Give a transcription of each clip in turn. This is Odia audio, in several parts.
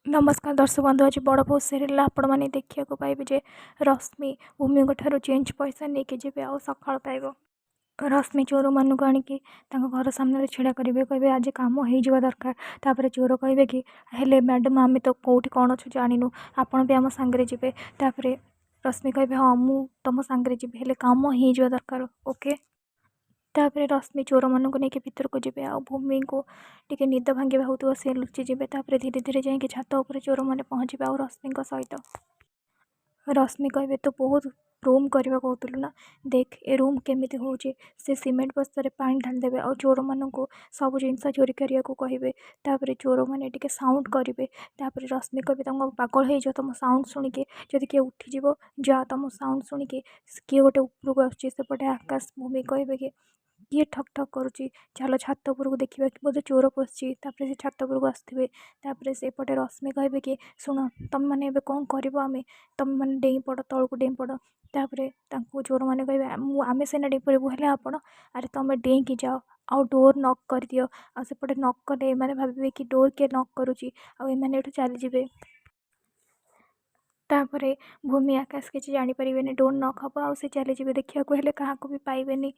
ନମସ୍କାର ଦର୍ଶକ ବନ୍ଧୁ, ଆଜି ବଡ଼ ବୋହୂ ସିରିଏଲ୍ ଆପଣମାନେ ଦେଖିବାକୁ ପାଇବେ ଯେ ରଶ୍ମି ଭୂମିଙ୍କ ଠାରୁ ଚେଞ୍ଜ ପଇସା ନେଇକି ଯିବେ ଆଉ ସକାଳ ପାଇବ। ରଶ୍ମି ଚୋରମାନଙ୍କୁ ଆଣିକି ତାଙ୍କ ଘର ସାମ୍ନାରେ ଛିଡ଼ା କରିବେ, କହିବେ ଆଜି କାମ ହେଇଯିବା ଦରକାର। ତାପରେ ଚୋର କହିବେ କି ହେଲେ ମ୍ୟାଡ଼ାମ୍, ଆମେ ତ କେଉଁଠି କ'ଣ ଅଛୁ ଜାଣିନୁ, ଆପଣ ବି ଆମ ସାଙ୍ଗରେ ଯିବେ। ତାପରେ ରଶ୍ମି କହିବେ ହଁ, ମୁଁ ତୁମ ସାଙ୍ଗରେ ଯିବି, ହେଲେ କାମ ହେଇଯିବା ଦରକାର, ଓକେ। ତାପରେ ରଶ୍ମି ଚୋରମାନଙ୍କୁ ନେଇକି ଭିତରକୁ ଯିବେ ଆଉ ଭୂମିଙ୍କୁ ଟିକେ ନିଦ ଭାଙ୍ଗିବା ହେଉଥିବ, ସେ ଲୁଚିଯିବେ। ତାପରେ ଧୀରେ ଧୀରେ ଯାଇକି ଛାତ ଉପରେ ଚୋରମାନେ ପହଞ୍ଚିବେ ଆଉ ରଶ୍ମିଙ୍କ ସହିତ ରଶ୍ମି କହିବେ ତୁ ବହୁତ ରୁମ୍ କରିବା କହୁଥିଲୁ ନା, ଦେଖ ଏ ରୁମ୍ କେମିତି ହେଉଛି। ସେ ସିମେଣ୍ଟ ବସ୍ତାରେ ପାଣି ଢାଳିଦେବେ ଆଉ ଚୋରମାନଙ୍କୁ ସବୁ ଜିନିଷ ଚୋରି କରିବାକୁ କହିବେ। ତାପରେ ଚୋରମାନେ ଟିକେ ସାଉଣ୍ଡ କରିବେ। ତାପରେ ରଶ୍ମି କହିବେ ତମ ପାଗଳ ହେଇଯିବ, ତୁମ ସାଉଣ୍ଡ ଶୁଣିକି ଯଦି କିଏ ଉଠିଯିବ, ଯା ତୁମ ସାଉଣ୍ଡ ଶୁଣିକି କିଏ ଗୋଟେ ଉପରକୁ ଆସୁଛି। ସେପଟେ ଆକାଶ ଭୂମି କହିବେ କି କିଏ ଠକ୍ ଠକ୍ କରୁଛି, ଚାଲ ଛାତ ଉପରକୁ ଦେଖିବା କି ବୋଧେ ଚୋର ପଶିଛି। ତାପରେ ସେ ଛାତ ଉପରକୁ ଆସୁଥିବେ। ତାପରେ ସେପଟେ ରଶ୍ମି କହିବେ କି ଶୁଣ, ତୁମେମାନେ ଏବେ କ'ଣ କରିବ, ଆମେ ତୁମେମାନେ ଡେଇଁ ପଡ଼, ତଳକୁ ଡେଇଁ ପଡ଼। ତାପରେ ତାଙ୍କୁ ଚୋରମାନେ କହିବେ ମୁଁ ଆମେ ସିନା ଡେଇଁ ପଡ଼ିବୁ, ହେଲେ ଆପଣ? ଆରେ ତୁମେ ଡେଇଁକି ଯାଅ ଆଉ ଡୋର୍ ନକ୍ କରିଦିଅ। ଆଉ ସେପଟେ ନକ୍ କଲେ ଏମାନେ ଭାବିବେ କି ଡୋର୍ କିଏ ନକ୍ କରୁଛି ଆଉ ଏମାନେ ଏଠୁ ଚାଲିଯିବେ। ତାପରେ ଭୂମି ଆକାଶ କିଛି ଜାଣିପାରିବେନି, ଡୋର୍ ନକ୍ ହେବ ଆଉ ସେ ଚାଲିଯିବେ ଦେଖିବାକୁ, ହେଲେ କାହାକୁ ବି ପାଇବେନି।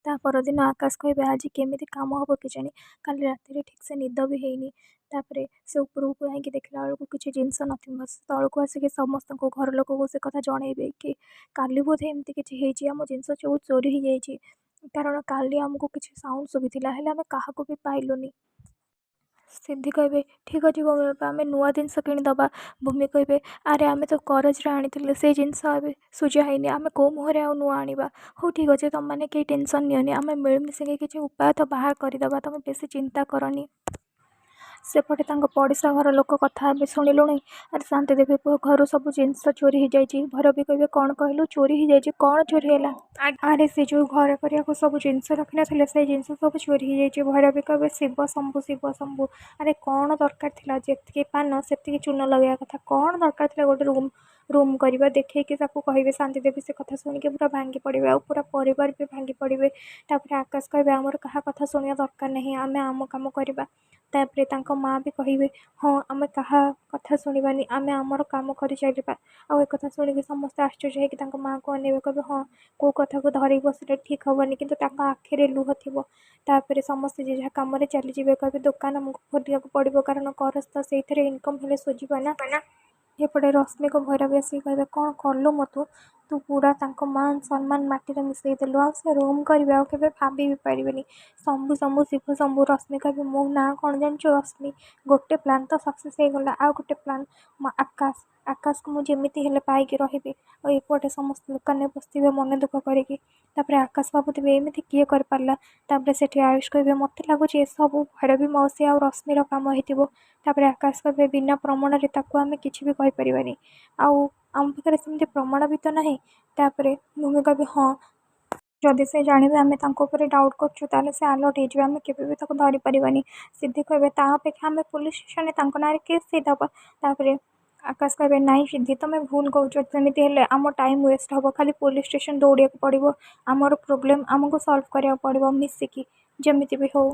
ତା ପରଦିନ ଆକାଶ କହିବେ ଆଜି କେମିତି କାମ ହେବ କେଜାଣି, କାଲି ରାତିରେ ଠିକ୍ସେ ନିଦ ବି ହେଇନି। ତାପରେ ସେ ଉପରକୁ ଯାଇକି ଦେଖିଲା ବେଳକୁ କିଛି ଜିନିଷ ନଥିବ। ସେ ତଳକୁ ଆସିକି ସମସ୍ତଙ୍କୁ, ଘର ଲୋକଙ୍କୁ ସେ କଥା ଜଣେଇବେ କି କାଲି ବୋଧେ ଏମିତି କିଛି ହେଇଛି, ଆମ ଜିନିଷ ସବୁ ଚୋରି ହେଇଯାଇଛି, କାରଣ କାଲି ଆମକୁ କିଛି ସାଉଣ୍ଡ ଶୁଭିଥିଲା, ହେଲେ ଆମେ କାହାକୁ ବି ପାଇଲୁନି। ସିଦ୍ଧି କହିବେ ଠିକ୍ ଅଛି ଭୂମି ବାପା, ଆମେ ନୂଆ ଜିନିଷ କିଣିଦେବା। ଭୂମି କହିବେ ଆରେ ଆମେ ତ କରଜରେ ଆଣିଥିଲେ, ସେଇ ଜିନିଷ ଏବେ ସୁଝା ହେଇନି, ଆମେ କେଉଁ ମୁହଁରେ ଆଉ ନୂଆ ଆଣିବା? ହଉ ଠିକ୍ ଅଛି, ତୁମେମାନେ କେହି ଟେନସନ୍ ନିଅନି, ଆମେ ମିଳିମିଶିକି କିଛି ଉପାୟ ତ ବାହାର କରିଦେବା, ତୁମେ ବେଶୀ ଚିନ୍ତା କରନି। ସେପଟେ ତାଙ୍କ ପଡ଼ିଶା ଘର ଲୋକ କଥା ହେବେ, ଶୁଣିଲୁଣି, ଆରେ ଶାନ୍ତି ଦେବୀ ଘରୁ ସବୁ ଜିନିଷ ଚୋରି ହେଇଯାଇଛି। ଭୈରବୀ କହିବେ କ'ଣ କହିଲୁ, ଚୋରି ହେଇଯାଇଛି? କ'ଣ ଚୋରି ହେଲା? ଆରେ ସେ ଯେଉଁ ଘରେ କରିବାକୁ ସବୁ ଜିନିଷ ରଖିନଥିଲେ, ସେଇ ଜିନିଷ ସବୁ ଚୋରି ହେଇଯାଇଛି। ଭୈରବୀ କହିବେ ଶିବ ଶମ୍ଭୁ, ଶିବ ଶମ୍ଭୁ, ଆରେ କ'ଣ ଦରକାର ଥିଲା? ଯେତିକି ପାନ ସେତିକି ଚୂନ ଲଗାଇବା କଥା, କ'ଣ ଦରକାର ଥିଲା ଗୋଟେ ରୁମ୍ କରିବା ଦେଖେଇକି ତାକୁ କହିବେ। ଶାନ୍ତି ଦେବୀ ସେ କଥା ଶୁଣିକି ପୁରା ଭାଙ୍ଗି ପଡ଼ିବେ ଆଉ ପୁରା ପରିବାର ବି ଭାଙ୍ଗି ପଡ଼ିବେ। ତାପରେ ଆକାଶ କହିବେ ଆମର କାହା କଥା ଶୁଣିବା ଦରକାର ନାହିଁ, ଆମେ ଆମ କାମ କରିବା। ତାପରେ ତାଙ୍କ ମାଆ ବି କହିବେ ହଁ, ଆମେ କାହା କଥା ଶୁଣିବାନି, ଆମେ ଆମର କାମ କରି ଚାଲିବା। ଆଉ ଏକଥା ଶୁଣିକି ସମସ୍ତେ ଆଶ୍ଚର୍ଯ୍ୟ ହେଇକି ତାଙ୍କ ମାଆକୁ ଅନେଇବେ, କହିବେ ହଁ, କେଉଁ କଥାକୁ ଧରିକି ବସିଲେ ଠିକ୍ ହେବନି, କିନ୍ତୁ ତାଙ୍କ ଆଖିରେ ଲୁହ ଥିବ। ତାପରେ ସମସ୍ତେ ଯିଏ ଯାହା କାମରେ ଚାଲିଯିବେ, କହିବେ ଦୋକାନ ଆମକୁ ଖୋଲିବାକୁ ପଡ଼ିବ, କାରଣ କରଜ ତ ସେଇଥିରେ ଇନକମ୍ ହେଲେ ସୁଝିବା ନା। ଏପଟେ ରଶ୍ମିକୁ ଭୈରବୀ ଆସିକି କହିବେ କ'ଣ କଲୁ ମ ତୁ, ତୁ ପୁରା ତାଙ୍କ ମାନ ସମ୍ମାନ ମାଟିରେ ମିଶାଇ ଦେଲୁ, ଆଉ ସେ ରୁମ୍ କରିବେ ଆଉ କେବେ ଭାବି ବି ପାରିବେନି। ଶମ୍ଭୁ ଶମ୍ଭୁ ଶିବ ଶମ୍ଭୁ। ରଶ୍ମି କହିବେ ମୋ ନାଁ କ'ଣ ଜାଣିଛୁ? ରଶ୍ମି। ଗୋଟେ ପ୍ଲାନ୍ ତ ସକ୍ସେସ୍ ହେଇଗଲା, ଆଉ ଗୋଟେ ପ୍ଲାନ୍ ଆକାଶ, ଆକାଶକୁ ମୁଁ ଯେମିତି ହେଲେ ପାଇକି ରହିବି। ଆଉ ଏପଟେ ସମସ୍ତେ ଦୋକାନରେ ବସିଥିବେ ମନ ଦୁଃଖ କରିକି। ତାପରେ ଆକାଶ ଭାବୁଥିବେ ଏମିତି କିଏ କରିପାରିଲା? ତାପରେ ସେଠି ଆୟୁଷ କହିବେ ମୋତେ ଲାଗୁଛି ଏସବୁ ଭୈରବୀ ମାଉସୀ ଆଉ ରଶ୍ମିର କାମ ହେଇଥିବ। ତାପରେ ଆକାଶ କହିବେ ବିନା ପ୍ରମାଣରେ ତାକୁ ଆମେ କିଛି ବି କହିପାରିବାନି, ଆଉ ଆମ ପାଖରେ ସେମିତି ପ୍ରମାଣ ବି ତ ନାହିଁ। ତାପରେ ଭୂମି କହିବେ ହଁ, ଯଦି ସେ ଜାଣିବେ ଆମେ ତାଙ୍କ ଉପରେ ଡାଉଟ୍ କରୁଛୁ, ତାହେଲେ ସେ ଆଲର୍ଟ ହେଇଯିବେ, ଆମେ କେବେ ବି ତାକୁ ଧରିପାରିବାନି। ସିଦ୍ଧି କହିବେ ତା ଅପେକ୍ଷା ଆମେ ପୋଲିସ୍ ଷ୍ଟେସନରେ ତାଙ୍କ ନାଁରେ କେସ୍ ଦେଇଦେବା। ତାପରେ ଆକାଶ କହିବେ ନାଇଁ ସିଦ୍ଧି, ତୁମେ ଭୁଲ କହୁଛ, ସେମିତି ହେଲେ ଆମ ଟାଇମ୍ ୱେଷ୍ଟ ହେବ, ଖାଲି ପୋଲିସ୍ ଷ୍ଟେସନ ଦୌଡ଼ିବାକୁ ପଡ଼ିବ, ଆମର ପ୍ରୋବ୍ଲେମ୍ ଆମକୁ ସଲ୍ଭ କରିବାକୁ ପଡ଼ିବ ମିଶିକି ଯେମିତି ବି ହଉ।